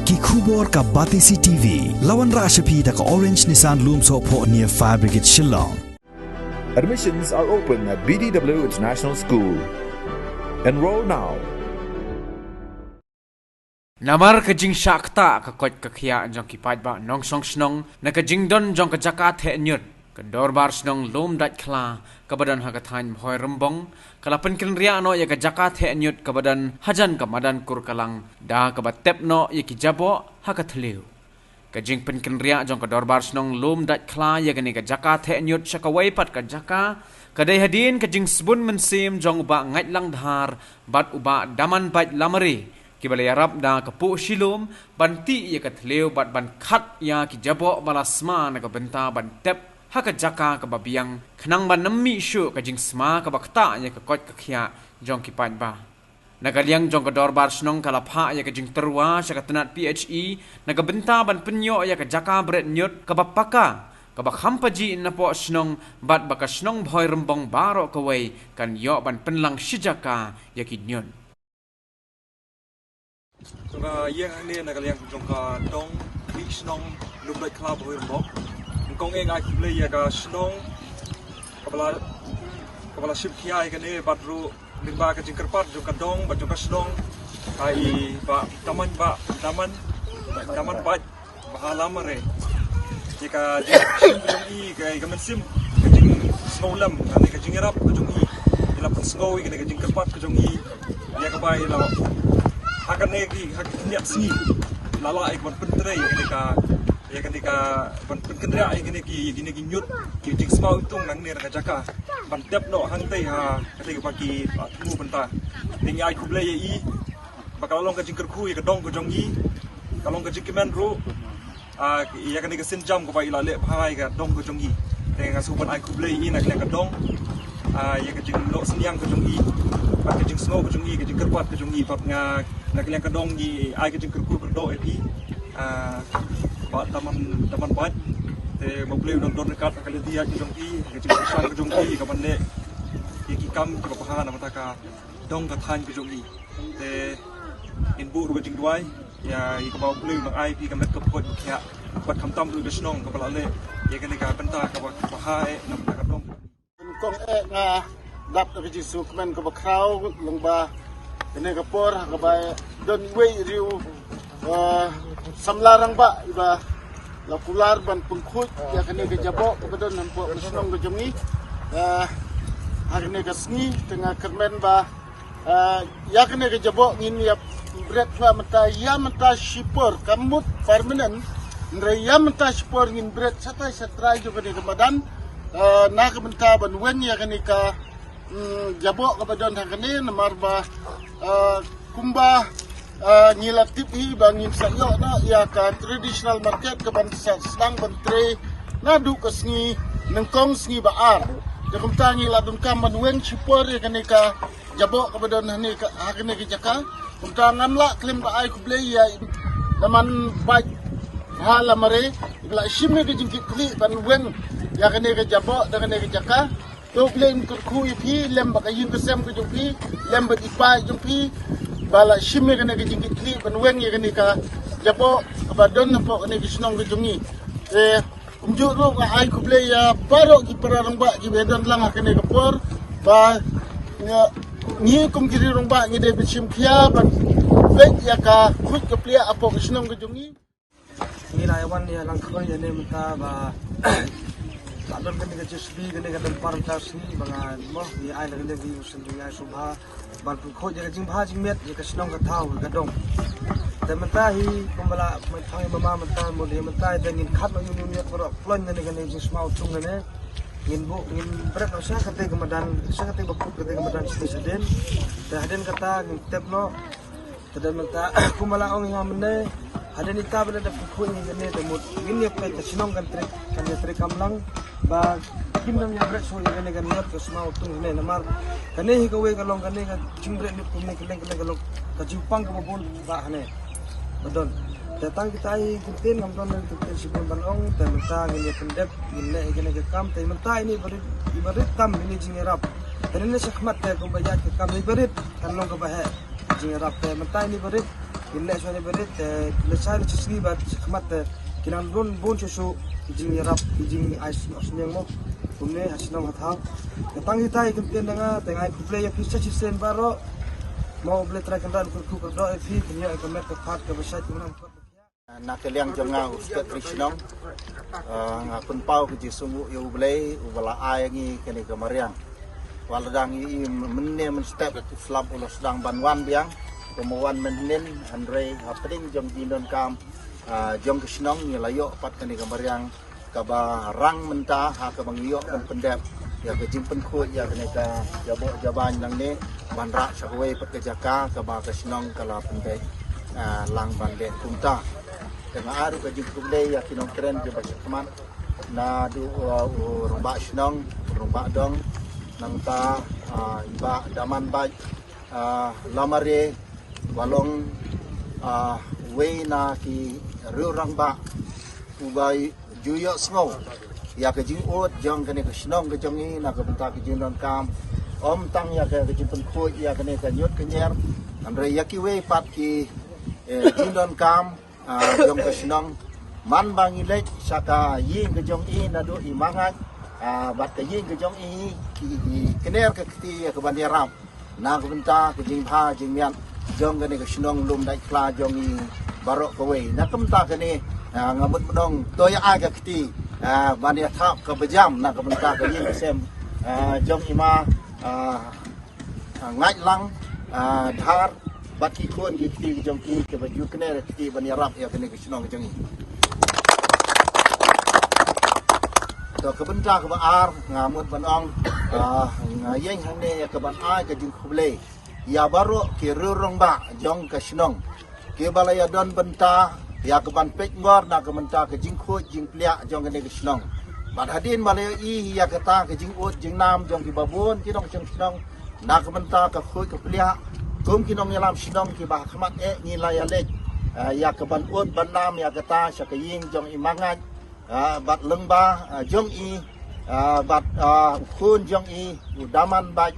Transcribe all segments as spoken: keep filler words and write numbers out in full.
Ki khubor ka Batesi T V. La wanrah sha phi da ka Orange Nissan Lumsohphoh near Fire Brigade Shillong. Admissions are open at B D W International School. Enroll now. Namar ka jingshah ktah ka koit ka khiah jong ki paidbah nongshong shnong na ka jingdon jong ka jaka theh ñiut, ka Dorbar Shnong Lumdaitkhla kaba don ha ka thaiñ Bhoirymbong ka la pynkynriah noh ïa ka jaka theh ñiut kaba don hajan ka madan Kurkalang da kaba tep noh ïa ki jaboh ha ka thliew. Ka jingpynkynriah jong ka Dorbar Shnong Lumdaitkhla ïa kane ka jaka theh ñiut sha kawei pat ka jaka ka dei hadien ka jingsbun mynsiem jong u Bah Ngaitlang Dhar bad u Bah Damanbait Lamare, kiba la ïarap da ka puh shilum ban tih ïa ka thliew bad ban khat ïa ki jaboh ba la sma na ka bynta ban tep ha ka jaka kaba biang, khnang ban ym mih shuh ka jingsma kaba ktah ïa ka koit ka khiah jong ki paidbah. Na ka liang jong ka Dorbar Shnong ka la phah ïa ka jingtyrwa sha ka tnat P H E na ka bynta ban pynïoh ïa ka jaka bret ñiut kaba paka, kaba kham pajih napoh shnong, bad ba ka shnong Bhoirymbong baroh kawei kan ïoh ban pynlang shi jaka ïa ki ñiut. Jong ka ïing hangne na ka liang jong ka dong Khlieh Shnong Lumdaitkhla Bhoirymbong. Nyngkong eh nga ai khublei ïa ka shnong kaba la, kaba la shim khia ïa kane bad ruh lyngba ka jingkyrpad jong ka dong bad jong ka shnong, ka i Bah Daman, Bah Daman, Bah Damanbait Bha Lamare. Ïa ka jingshim ka jong i, ka, ka mynsiem ka jingsngewlem, ka, ka jingïarap ka jong i. I la pynsngew ïa kane ka jingkyrpad ka jong i. Ïa kaba i la ha kane ki, ha ki khyndiat sngi la lah ïa ka ban pyntrei ïa kane ka, ïa kane ka ban pynkynriah ïa kine ki, ïa kine ki ñiut, ki jingsma iwtung nangne na ka jaka ban tep noh hangtei ha kata kaba ki, ah, thmu bynta. Te ngi ai khublei ïa i ba ka la long ka jingkyrkhu ïa ka dong ka jong i, ka long ka jingkmen ruh, ah, ïa kane ka sienjam kaba i la leh bha ïa ka dong ka jong i. Te nga shu ban ai khublei ïa i na ka liang ka dong, ah, ïa ka jingnoh synñiang ka jong i bad ka jingsngew ka jong i, ka jingkyrpad ka jong i. Bad nga na ka liang ka dong ngi ai ka jingkyrkhu kyrdoh ïa phi, ah, Bah Daman, Damanbait. Te ma U Blei un don ryngkat ha ka lynti ïaid ka jong phi, ka jingkyrshan ka jong phi, ka ban leh ïa ki kam kiba bha na ka bynta ka dong ka thaiñ ka jong i. Te ngin buh ruh ka jingduwai ïa, ïa kaba U Blei un ai phi ka met ka phuid ka khiah bad khamtam ruh ka shnong kaba la leh ïa kane ka bynta kaba bha eh na ka bynta ka dong. Nyngkong eh nga dap da ka jingsngewkmen kaba khraw lyngba kane ka por ha kaba don iwei i riew, eh, samla rangbah iba la kular ban pynkhuid ïa kane ka jaboh kaba don hapoh ka shnong ka jong ngi, eh, ha kane ka sngi. Te nga kyrmen ba, eh, ïa kane ka jaboh ngin ïa bret shuwa mynta, ïa mynta shipor, kam mut permanent, hynrei ïa mynta shipor ngin bret shatai shatrai jong kane ka madan, eh, na ka bynta ban weng ïa kane ka, mm, jaboh kaba don ha kane, namar ba, eh, kumba, eh, ngi la tip hi ba ngin sa ïoh noh ïa ka traditional market kaban sa sdang ban trei naduh ka sngi nyngkong, sngi ba ar. Te kumta ngi la donkam ban weng shipor ïa kane ka jaboh kaba don hane ka, ha kane ka jaka. Kumta ngam lah khlem da ai khublei ïa i Damanbait Bha Lamare iba la shim ïa ka jingkitkhlieh ban weng ïa kane ka jaboh da kane ka jaka. To U Blei un kyrkhu ïa phi lem bad ka ïing ka sem ka jong phi, lem bad i pa i jong phi ba la shim ïa kane ka jingkitkhlieh ban weng ïa kane ka jaboh kaba don hapoh kane ka shnong ka jong ngi. Te kumjuh ruh nga ai khublei ïa baroh ki para rangbah kiba don lang ha kane ka por ba ngi, ngi kum ki riew rangbah ngi dei ban shim khia ban peit ïa ka khuid ka pliah hapoh ka shnong ka jong ngi. Ngi la ïa wan ïa lang khroi ïa ne mynta ba la don kane ka J C B, kane ka dam par ta sngi ba nga mo ngi ai la kane ka ïing sending ai sumha ban pynkhuid ïa ka jingbha jingmiat ïa ka shnong ka thaw ka dong. Te mynta hi kumba la mai thang ïa mama mynta mo de mynta te ngin khat ma ïa u niat baroh ploin kane kane jingsma iwtung kane. Ngin buh ngin bret noh sha kata ka madan, sha kata ba kut kata ka madan sha sha den. Te hadien kata ngin tep noh. Te dei mynta kumba la ong ïa nga mynne hadien ita ba la dep ka khuid ïa kane te mut ngin ïa peit ka shnong kan trei, kan ïa trei kam lang ba kim dang ïa bret shuh ïa kane kan ïa ka sma iwtung kane namar kane hi kawei ka long kane ka jingbret lut kumne kylleng kylleng ka long ka jingpang kaba bun ba hane. Ba don te tang kita hi kyntien ngam don kyntien shibun ban ong te mynta ngin ïa pyndep ngin leh ïa kane ka kam te mynta ine i barit, i barit tam ine jingïarap. Te ine shakhmat te kumba ïaid ka kam i barit kan long kaba heh jingïarap te mynta ine i barit. Kin leh shwa ne ba rit, eh, leh shai leh shisngi bad shakhmat, eh, ki nang bun bun shuh shuh ki jingïarap, ki jingai snoh sniang mo. Kumne ha shnong ha thaw. Ka tang hitai kin tien da nga, te ngai khublei ïa phi sa shisien baroh. Mo Blei Trai Kynrad kyrkhu kyrdoh ïa phi, kin ïoh ïa ka met ka phad ka ba shait kumne. Na ka liang jong nga u Secretary Shnong, ah, nga pynpaw ka jingsngewnguh ïa U Blei uba la ai ngi kane ka mariang. Wat la dang i mynne mynstep u slap u la sdang ban wan biang, kumba wan mynhynnin, hynrei hapdeng jong ka jingdonkam, ah, jong ka shnong ngi la ïoh pat kane ka mariang kaba rang mynta ha kaba ngi ïoh ban pyndep ïa ka jingpynkhuid ïa kane ka jaboh jabain nangne ban rah sha kawei pat ka jaka kaba ka shnong ka la pynbeit, ah, lang ban beit kumta. Te nga ai ruh ka jingkhublei ïa ki nongkren kiba shakhmat naduh, ah, u rangbah shnong, u rangbah dong, nangta, ah, i Bah Daman Bait, ah, Lamare, ba long, ah, wei na ki riew rangbah uba ju ïohsngew ïa ka jingud jong kane ka shnong ka jong i na ka bynta ka jingdonkam. Ym tang ïa ka, ka jingpynkhuid ïa kane ka ñiut ka ñier, hynrei ïa kiwei pat ki, eh, jingdonkam, ah, jong ka shnong. Man ba ngi leit sha ka ïing ka jong i naduh i Mangaid, ah, bad ka ïing ka jong i, i, i kner ka kti ïa ka ban ïarap na ka bynta ka jingbha jingmiat jong kane ka shnong Lumdaitkhla jong i baroh kawei. Na ka bynta kane, ah, nga mut ba dang to ïa ai ka kti, ah, ban ïa thap ka bajam na ka bynta ka ïing ka sem, ah, jong i ma, ah, ah, Ngaitlang, ah, Dhar, bad ki khun ki kti ki jong ki kiba ju kner kti ban ïarap ïa kane ka shnong ka jong i. To ka bynta kaba ar nga mut ban ong, ah, nga ïeng hangne ïa ka ban ai ka jingkhublei ïa baroh ki riew rangbah jong ka shnong kiba la ïa don bynta ïa ka ban peit ngor na ka bynta ka jingkhuid jingpliah jong kane ka shnong. Bad hadien ba la ïohi ïa kata ka jingud jingnam jong kiba bun ki nongshong shnong na ka bynta ka khuid ka pliah, kum ki nongïalam shnong kiba ha khmat eh ngi la ïa leit, ah, ïa ka ban ud ban nam ïa kata sha ka ïing jong i Mangaid, ah, bad lyngba, ah, jong i, ah, bad, ah, u khun jong i u Daman Bait,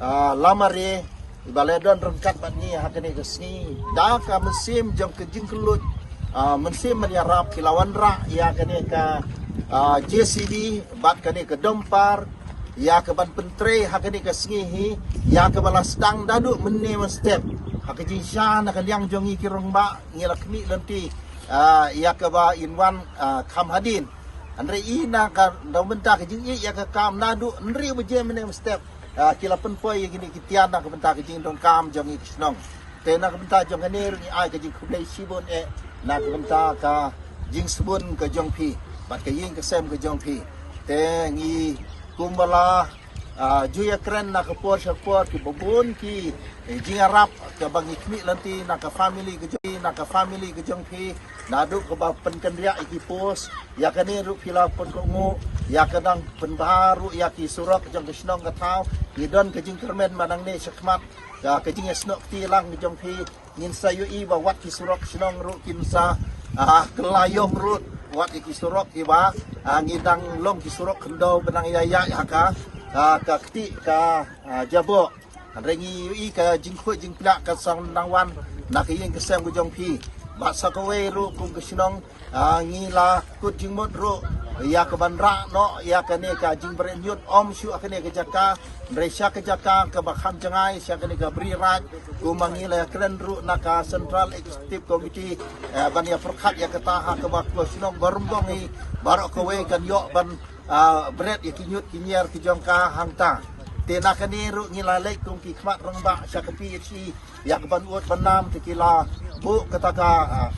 ah, Lamare, iba la don ryngkat bad ngi ha kane ka sngi da ka mynsiem jong ka jingkylluid, ah, mynsiem ban ïarap ki la wanrah ïa kane ka, ah, J C B bad kane ka dumper ïa ka ban pyntrei ha kane ka sngi hi, ïa kaba la sdang naduh mynne mynstep. Ha ka jingshisha na ka liang jong ngi ki rangbah ngi la khmih lynti, ah, ïa kaba in wan, ah, kham hadien. Hynrei i na ka dang bynta ka jingïeit ïa ka kam naduh hynriew baje mynne mynstep, ah, ki la pynpoi ïa kine ki tiar na ka bynta ka jingdonkam jong ngi ki shnong. Te na ka bynta jong kane ruh ngi ai ka jingkhublei shibun eh na ka bynta ka jingsbun ka jong phi bad ka ïing ka sem ka jong phi. Te ngi kumba la, ah, ju ïa kren na ka por sha ka por kiba bun ki, eh, jingïarap kaba ngi khmih lynti na ka family ka jong, na ka family ka jong phi, naduh kaba pynkynriah ïa ki post, ïa kane ruh phi la pynkohnguh, ïa ka dang pynbha ruh ïa ki surok jong ka shnong ka thaw. Ngi don ka jingkyrmen ba nangne shakhmat, ïa ka jingïasnoh kti lang ka jong phi, ngin sa ïohi ba wat ki surok shnong ruh kin sa, ah, kylla ïong ruh wat ïa ki surok kiba, ah, ngi dang long ki surok khyndew ba nang ïaid ïaid ha ka, ah, ka kti ka, ah, jaboh. Hynrei ngi ïohi ka jingkhuid jingpliah ka sa nang wan na ka ïing ka sem ka jong phi. Bad sa kawei ruh kum ka shnong, ah, ngi la kut jingmut ruh ïa ka ban rah noh ïa kane ka jingbret ñiut, ym shuh ha kane ka jaka, hynrei sha ka jaka kaba kham jngai, sha kane ka Bri Raid, kumba ngi la kren ruh na ka Central Executive Committee, eh, ban ïa pyrkhat ïa kata ha kaba ka shnong Barumbong hi baroh kawei kan ïoh ban, ah, bret ïa ki ñiut ki ñier ki jong ka hangta. Te na kane ruh ngi la leit kum ki khmat rangbah sha ka P H E ïa ka ban ud ban nam, te ki la buh kata ka, ah,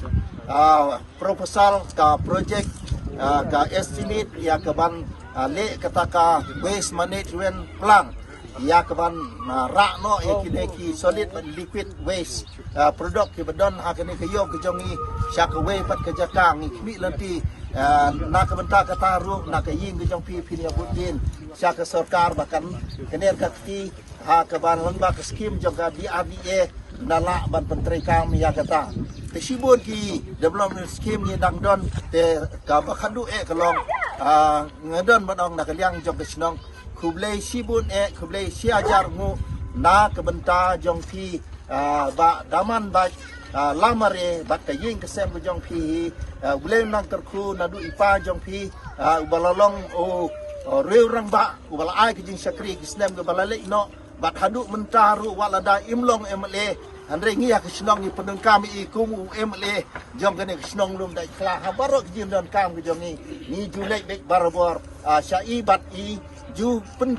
ah, proposal ka project, ah, ka estimate ïa ka ban, ah, leh kata ka waste management plan ïa ka ban, ah, rah noh ïa kine ki solid bad liquid waste, ah, product kiba don ha kane ka ïew ka jong ngi sha kawei pat ka jaka. Ngi khmih lynti, ah, na ka bynta kata ruh na ka ïing ka jong phi, phin ïa bud dien sha ka sorkar ba kan kner ka kti ha kaba lyngba ka skim jong ka D R D A na lah ban pyntreikam ïa kata. Te shibun ki development scheme ngi dang don, te kaba khadduh eh ka long, ah, nga don ban ong na ka liang jong ka shnong khublei shibun eh, khublei shi hajar nguh na ka bynta jong phi, ah, Bah Daman Bait, ah, lamare bad ka ïing ka sem ka jong phi hi, ah, U Blei un nang kyrkhu naduh i pa jong phi, ah, uba la long u, u riew rangbah, uba la ai ka jingshakri ki snem kiba la leit noh, bad haduh mynta ruh wat lada im long M L A, hynrei ngi ha ka shnong ngi pyndonkam ïa i kum u M L A jong kane ka shnong Lumdaitkhla ha baroh ka jingdonkam ka jong ngi. Ngi ju leit beit barabor, ah, sha i bad i ju pyn,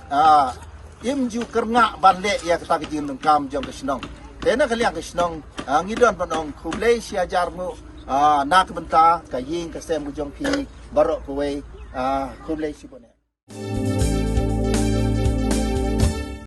ah, im ju kyrngah ban leh ïa kata ka jingdonkam jong ka shnong. Te na ka liang ka shnong, ah, ngi don ban ong khublei shi hajar nguh, ah, na ka bynta ka ïing ka sem ka jong phi baroh kawei, ah, khublei shibun.